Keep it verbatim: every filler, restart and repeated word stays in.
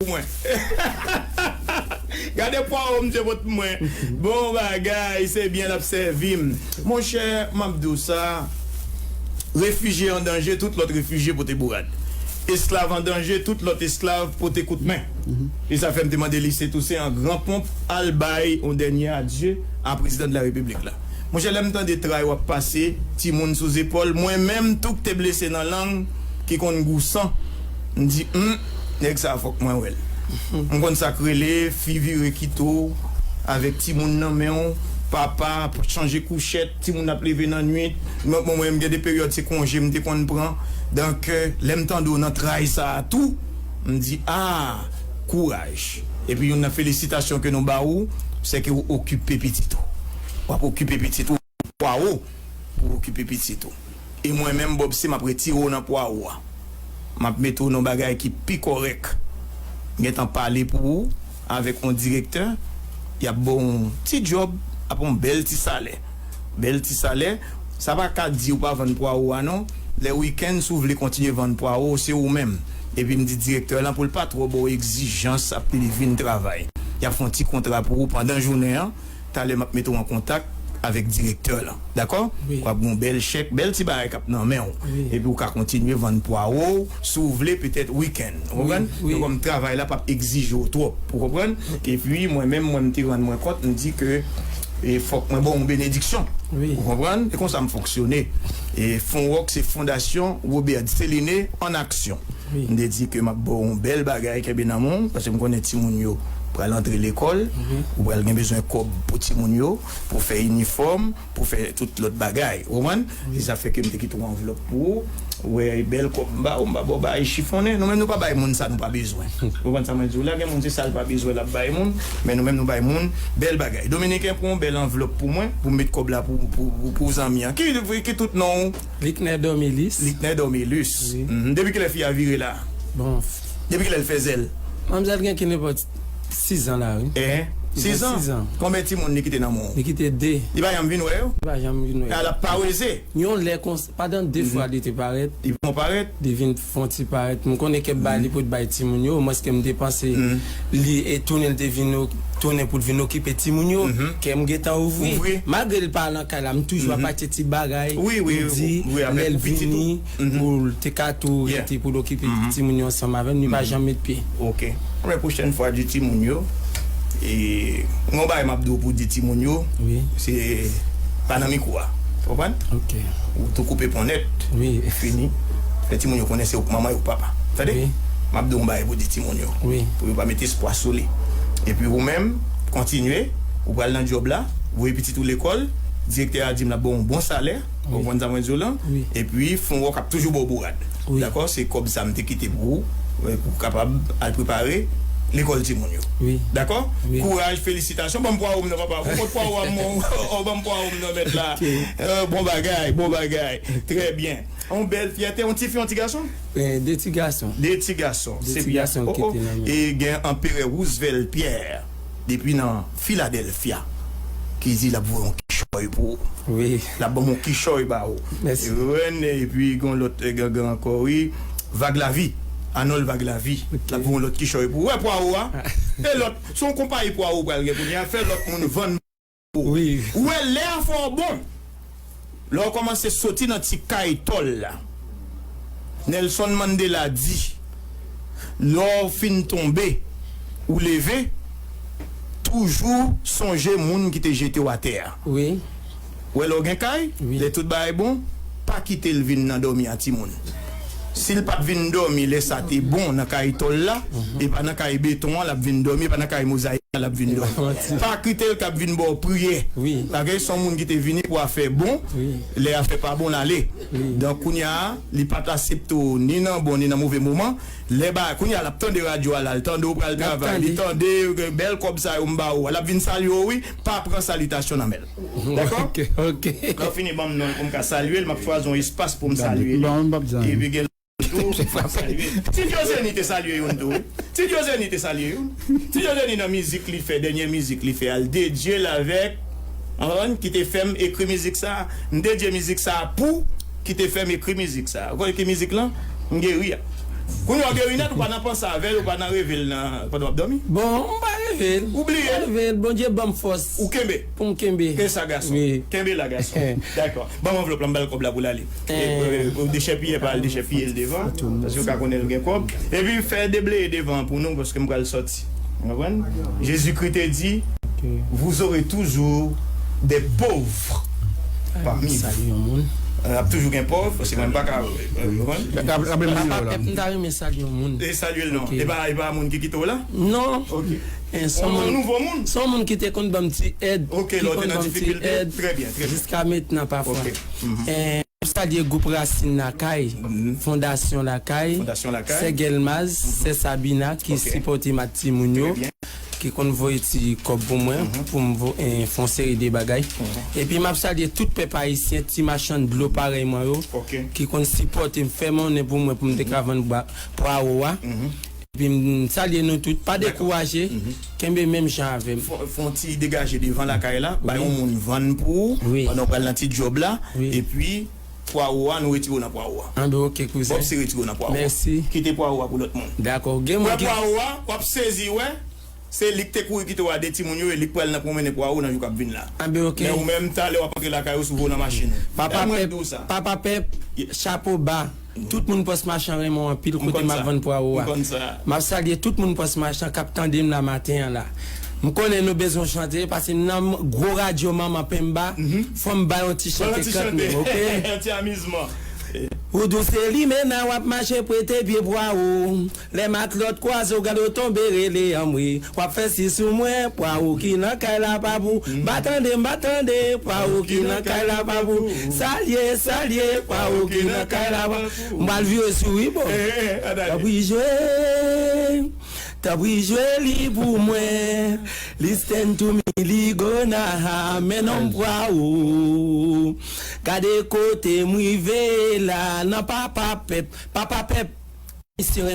mwen. Gade pwawo misye pot pou mwen. Bon bagay, se byen l ap sèvi m. Monchè, m ap di w sa, refijye an danje, tout lòt refijye pote bourad. Esklav an danje, tout lòt esklav pote kout men. E sa fè m te mande Lise Tousen an gran ponp al bay yon dènye adye a prezidan de la repiblik la. Monchè, lè m tande tray w ap pase, timoun sou zepòl, mwen menm tou k te blese nan lang, ki konn gou san, m di, hmm, nèg sa a fòk mwen wè l. M konn sa k rele, fi vire kite w, avèk timoun nan men w, papa ap chanje kouchèt, timoun ap leve nan nuit. Mwen, mwen, mwen, m gen de peryòd se konje m te konn pran. Donk, lè m tande w nan tray sa a tou, m di, ah, kouraj. Epi youn nan felisitasyon ke nou ba ou, se ke w okipe pitit ou. W ap okipe pitit ou, pwawo pou okipe pitit ou. E mwen menm, Bob, se m ap retire w nan pwawo a. M ap mete w nan bagay ki pi kòrèk. M gentan pale pou ou avèk yon direktè, y ap ba w yon ti djòb, ap yon bèl ti salè. Bèl ti salè. Sa pa ka di ou pa vann pwawo a non. Lè wikenn, si w vle kontinye vann pwawo, se ou menm. Epi m di direktè lan pou l pa twò ba w egzijans ap li vin travay. Y ap fè yon ti kontra pou ou pandan jounen an. Talè m ap mete w an kontak avèk direktè lan. Dakò? Wi. W ap gen yon bèl chèk, bèl ti bagay k ap nan men w. Wi. Epi w ka kontinye vann pwawo w, si w vle, petèt wikenn. Ou konprann? Wi, wi. Men kòm travay la p ap egzije w twòp. Ou konprann? Epi mwen menm, mwen m te rann mwen kont, m di ke e fòk mwen ba w yon benediksyon. Wi. Ou konprann? E konsa m fonksyone. E Fonwòk se Fondasyon Robert Céliné an aksyon. Wi. M te di ke m ap ba w yon bèl bagay, kenbe nan men w, paske m konnen timoun yo pral antre lekòl, ou pral gen bezwen kòb pou timoun yo, pou fè inifòm, pou fè tout lòt bagay. Ou konprann? Wi. Se sa fè ke m te kite yon anvlòp pou ou. Ou wè, bèl kòb m ba ou, m pa ba w bagay chifonnen. Nou menm, nou pa bay moun sa nou pa bezwen. Ou konprann sa mwen di w la? Gen moun se sa l pa bezwen l ap bay moun, men nou menm nou bay moun bèl bagay. Dominiken, pran yon bèl anvlòp pou mwen, pou m met kòb la pou, pou, pou, pou zanmi an. Ki, ki tout non w? Liknè Dormilus. Liknè Dormilus. Wi. Mhm. Depi kilè fi a vire la? Bon. Depi kilè l fè zèl? Manmzèl gen ki nenpòt sizan la, wi. Eh, sizan? Sizan. Konbyen timoun li kite nan men w? Li kite de. Li pa janm vin wè yo? Li pa janm vin wè yo. A l ap paweze? Yon lè konsa, pandan de fwa li te parèt. Li bon parèt? Li vin fè yon ti parèt. M konnen kèk bagay li pot bay timoun yo, omwens ke m te panse li e tounen, l te vin o-, tounen pou l vin okipe timoun yo. Kè m gentan ouvri. Ouvri. Malgre l pa nan kay la, m toujou ap achte ti bagay. Wi, wi, m di, wi, avèk lè l pou pitit vini, ou pou l te ka tou rete pou l okipe timoun yo ansanm avè m, li pa janm met pye. Ok. Mwen pwochèn fwa di timoun yo, e, yon bagay m ap di w pou di timoun yo, wi, se pa nan mikwo a. Ou konprann? Ok. Ou tou koupe pon nèt. Wi. Fini. Fè timoun yo konnen se ou k manman, yo k papa. Tande? Wi. M ap di w yon bagay pou di timoun yo. Wi. Pou yo pa mete espwa sou li. Epi ou menm, kontinye, ou pral nan djòb la, voye pitit ou lekòl, direktè a di m l ap ba w yon bon salè, ou konprann sa mwen di w lan? Wi. Epi Fonwòk ap toujou ba w bourad. Wi. Dakò? Se kòb sa m te kite pou ou, pou w kapab al prepare lekòl timoun yo. Wi. Dakò? Wi. Kouraj, felisitasyon. Ban m pwawo m nan, papa. Ou pot pwawo a m, oh, ban m pwawo m nan, mèt la. Ok. Euh, bon bagay, bon bagay. Trè byen. Yon bèl fyète, yon ti fi, yon ti gason? Eh, de ti gason. De ti gason. De ti gason ki te nan men. E gen Anperè Roosevelt Pierre, depi nan Philadelphia, ki di l ap voye yon kichòy pou ou. Wi. L ap ban m yon kichòy ba ou. Mèsi. Rèn, epi gen yon lòt, eh, gangan ankò, wi. Vag Lavi. Anòl Vag Lavi. Ok. L ap voye yon lòt kichòy pou ou. Wè pwawo a? E lòt, se yon konpayi pwawo pral gen kounye a, fè lòt moun vann. Wi. Ou wè, lè a fè w bon. Lè w kòmanse soti nan ti kay tòl la. Nelson Mandela di, lè w fin tonbe, ou leve, toujou sonje moun ki te jete w atè a. Wi. Ou wè, lè w gen kay, wi, lè tout bagay bon, pa kite l vin nan dòmi a timoun. Si l pa t vin dòmi lè sa te bon nan kay tòl la, e pa nan kay beton an l ap vin dòmi, e pa nan kay mozayik an l ap vin dòmi. Pa kite l k ap vin ba w priyè. Wi. Paske se yon moun ki te vini pou afè bon, wi, lè afè pa bon, l ale. Wi. Donk, kounye a, li pa t aksepte w ni nan bon, ni nan move moman. Lè ba, kounye a, l ap tande radyo a la, l tande w pral travay, li tande, euh, bèl kòb sa yo m ba ou a, l ap vin salye w, wi. Pa pran salitasyon nan men l. Dakò? Ok, ok. Lè w fini ban m non l pou m ka salye l, m ap chwazi yon espas pou m salye l. Bon, m p ap di anyen. Epi gen lòt tou, m ap salye l. Ti Diozeni te salye youn tou, wi. Ti Diozeni te salye youn. Ti Diozeni nan mizik li fè, dènye mizik li fè a, l dedye l avèk, ann, ki te fè m ekri mizik sa a. M dedye mizik sa a pou ki te fè m ekri mizik sa a. Ou konn ki mizik lan? M geri a. Kounye a w geri nèt, ou pa nan panse avè l, ou pa nan reve l nan, pandan w ap dòmi. Bon, m pa reve l. Ou bliye l. Reve l, Bondye ban m fòs. Ou kenbe. Pou m kenbe. E sa, gason. Wi. Kenbe la, gason. Dakò. Ban m anvlòp la, m ba l kòb la pou l ale. E, e, ou dechèpiye pa al dechèpiye l devan. Paske ou ka konnen l gen kòb. Epi fè debleye devan an pou nou, paske m pral sòti. Ou konprann? Jezikri te di, vous aurez toujours des pauvres parmi vous. Salye yon moun. Ap toujou gen pòv, paske mwen m pa ka. Ou konprann? Raple m nimewo la. Pèp, m ta renmen salye yon moun. E salye l non. Ok. E pa, e pa moun ki kite w la? Non. Ok. E son On moun, nouvo moun? Son moun ki te konn ban m ti èd. Ok, ki lè w te konn nan ban m ti difikilte. Èd Trè byen, trè byen. Jiska mentnan pafwa. Ok. Eh, m salye gwoup Rasin Lakay, Fondasyon Lakay, Fondasyon Lakay. Sè Gelmaz, Sè Sabina ki Ok. sipòte m ak timoun yo, Trè byen. ki konn voye ti kòb pou mwen, pou m vo- eh, fè yon seri de bagay. Epi m ap salye tout pèp ayisyen, ti machann dlo parèy mwen yo, Ok. ki konn sipòte m, fè monnen pou mwen, pou m te ka vann bwa- pwawo a. Epi m salye nou tout, pa dekouraje, kenbe menm jan avè m. Fè fè yon ti degaje devan lakay la, bay yon moun vann pou ou, Wi. pandan w pral nan ti djòb la, Wi. Epi pwawo a, nou retire w nan pwawo a. Anben, ok, kouzen. Bòb se retire w nan pwawo a. Mèsi. Kite pwawo a pou lòt moun. Dakò. Gen Wè moun ki pwawo a, w ap sezi, wè. Se li ki te kouri kite w a de timoun yo, e li k pral nan pwomennen pwawo nan jou k ap vin la. Anben, ok. Men ou menm, talè w ap antre lakay ou, sou vo nan machin ou. Papa Lè mwen pèp, di w sa. Papa pèp, chapo ba. Tout moun pòs machan renmen w anpil kote m ap vann pwawo a. M ap salye tout moun pòs machan k ap tande m la maten an la. M konnen nou bezwen chante, paske nan gwo radyo Manman Penmba, fò m ba yon ti chante kant menm, ok? Yon ti amizman. Ou dou se limena w ap mache prete pye pwawo. Lè matlòt kwaze w gade w tonbe rele anmwe. W ap fè si sou mwen, pwawo ki nan kay la pa pou. M pa tande, m pa tande, pwawo ki nan kay la pa pou. Salye, salye, pwawo ki nan kay la pa pou. M pral vire sou wi bon. Tanpri jwe, tanpri jwe li pou mwen. Listen to me, li gona, men non pwawo. Gade kote m rive la, nan papa pèp, papa pèp. Misye